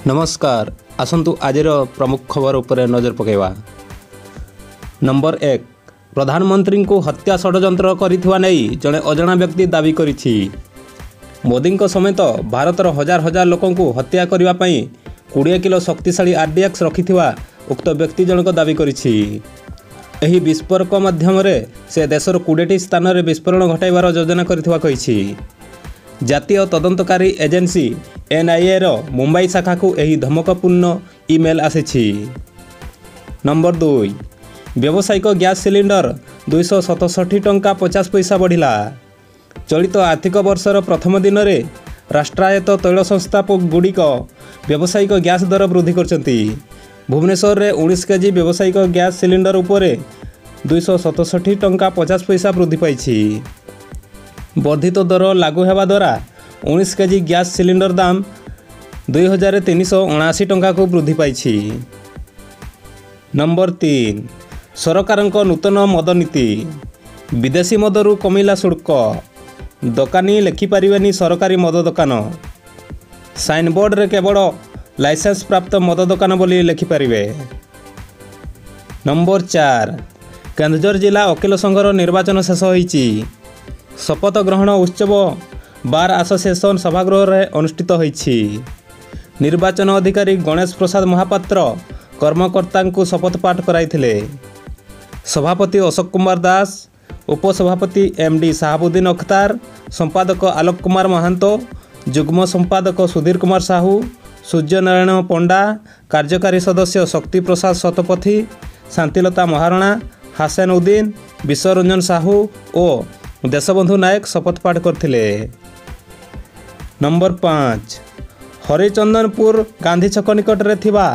ନମସ୍କାର, ଆସନ୍ତୁ ଆଜିର ପ୍ରମୁଖ ଖବର ଉପରେ ନଜର ପକାଇବା। ନମ୍ବର 1, ପ୍ରଧାନମନ୍ତ୍ରୀଙ୍କୁ ହତ୍ୟା ଷଡ଼ଯନ୍ତ୍ର କରିଥିବା ନେଇ ଜଣେ ଅଜଣା ବ୍ୟକ୍ତି ଦାବି କରିଛି। ମୋଦିଙ୍କ ସମେତ ଭାରତର ହଜାର ହଜାର ଲୋକଙ୍କୁ ହତ୍ୟା କରିବା ପାଇଁ 20 କିଲୋ ଶକ୍ତିଶାଳୀ ଆର୍ଡିଏକ୍ସ ରଖିଥିବା ଉକ୍ତ ବ୍ୟକ୍ତି ଜଣକ ଦାବି କରିଛି। ଏହି ବିସ୍ଫୋରକ ମାଧ୍ୟମରେ ସେ ଦେଶର 20ଟି ସ୍ଥାନରେ ବିସ୍ଫୋରଣ ଘଟାଇବାର ଯୋଜନା କରିଥିବା କହିଛି। ଜାତୀୟ ତଦନ୍ତକାରୀ ଏଜେନ୍ସି ଏନ୍ଆଇଏର ମୁମ୍ବାଇ ଶାଖାକୁ ଏହି ଧମକପୂର୍ଣ୍ଣ ଇମେଲ୍ ଆସିଛି। ନମ୍ବର 2, ବ୍ୟବସାୟିକ ଗ୍ୟାସ୍ ସିଲିଣ୍ଡର 267 ଟଙ୍କା 50 ପଇସା ବଢ଼ିଲା। ଚଳିତ ଆର୍ଥିକ ବର୍ଷର ପ୍ରଥମ ଦିନରେ ରାଷ୍ଟ୍ରାୟତ୍ତ ତୈଳ ସଂସ୍ଥା ଗୁଡ଼ିକ ବ୍ୟବସାୟିକ ଗ୍ୟାସ୍ ଦର ବୃଦ୍ଧି କରିଛନ୍ତି। ଭୁବନେଶ୍ୱରରେ 19 କେଜି ବ୍ୟବସାୟିକ ଗ୍ୟାସ୍ ସିଲିଣ୍ଡର ଉପରେ 267 ଟଙ୍କା 50 ପଇସା ବୃଦ୍ଧି ପାଇଛି। ବର୍ଦ୍ଧିତ ଦର ଲାଗୁ ହେବା ଦ୍ୱାରା 19 କେଜି ଗ୍ୟାସ୍ ସିଲିଣ୍ଡର ଦାମ 2379 ଟଙ୍କାକୁ ବୃଦ୍ଧି ପାଇଛି। ନମ୍ବର 3, ସରକାରଙ୍କ ନୂତନ ମଦ ନୀତି। ବିଦେଶୀ ମଦରୁ କମିଲା ଶୁଳ୍କ। ଦୋକାନୀ ଲେଖିପାରିବେନି ସରକାରୀ ମଦ ଦୋକାନ। ସାଇନବୋର୍ଡରେ କେବଳ ଲାଇସେନ୍ସ ପ୍ରାପ୍ତ ମଦ ଦୋକାନ ବୋଲି ଲେଖିପାରିବେ। ନମ୍ବର 4, କେନ୍ଦୁଝର ଜିଲ୍ଲା ଓକିଲ ସଂଘର ନିର୍ବାଚନ ଶେଷ ହୋଇଛି। ଶପଥ ଗ୍ରହଣ ଉତ୍ସବ ବାର୍ ଆସୋସିଏସନ୍ ସଭାଗୃହରେ ଅନୁଷ୍ଠିତ ହୋଇଛି। ନିର୍ବାଚନ ଅଧିକାରୀ ଗଣେଶ ପ୍ରସାଦ ମହାପାତ୍ର କର୍ମକର୍ତ୍ତାଙ୍କୁ ଶପଥ ପାଠ କରାଇଥିଲେ। ସଭାପତି ଅଶୋକ କୁମାର ଦାସ, ଉପସଭାପତି ଏମ୍ ଡି ସାହାବୁଦ୍ଦିନ ଅଖତାର, ସମ୍ପାଦକ ଆଲୋକ କୁମାର ମହାନ୍ତ, ଯୁଗ୍ମ ସମ୍ପାଦକ ସୁଧୀର କୁମାର ସାହୁ, ସୂର୍ଯ୍ୟନାରାୟଣ ପଣ୍ଡା, କାର୍ଯ୍ୟକାରୀ ସଦସ୍ୟ ଶକ୍ତି ପ୍ରସାଦ ଶତପଥୀ, ଶାନ୍ତିଲତା ମହାରଣା, ହାସେନ ଉଦ୍ଦିନ, ବିଶ୍ୱରଞ୍ଜନ ସାହୁ ଓ ଦେଶବନ୍ଧୁ ନାୟକ ଶପଥ ପାଠ କରିଥିଲେ। ନମ୍ବର 5, ହରିଚନ୍ଦନପୁର ଗାନ୍ଧୀ ଛକ ନିକଟରେ ଥିବା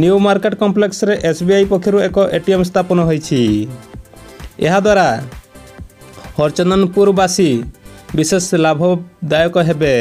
ନ୍ୟୁ ମାର୍କେଟ କମ୍ପ୍ଲେକ୍ସରେ ଏସ୍ବିଆଇ ପକ୍ଷରୁ ଏକ ଏଟିଏମ୍ ସ୍ଥାପନ ହୋଇଛି। ଏହାଦ୍ୱାରା ହରିଚନ୍ଦନପୁରବାସୀ ବିଶେଷ ଲାଭଦାୟକ ହେବେ।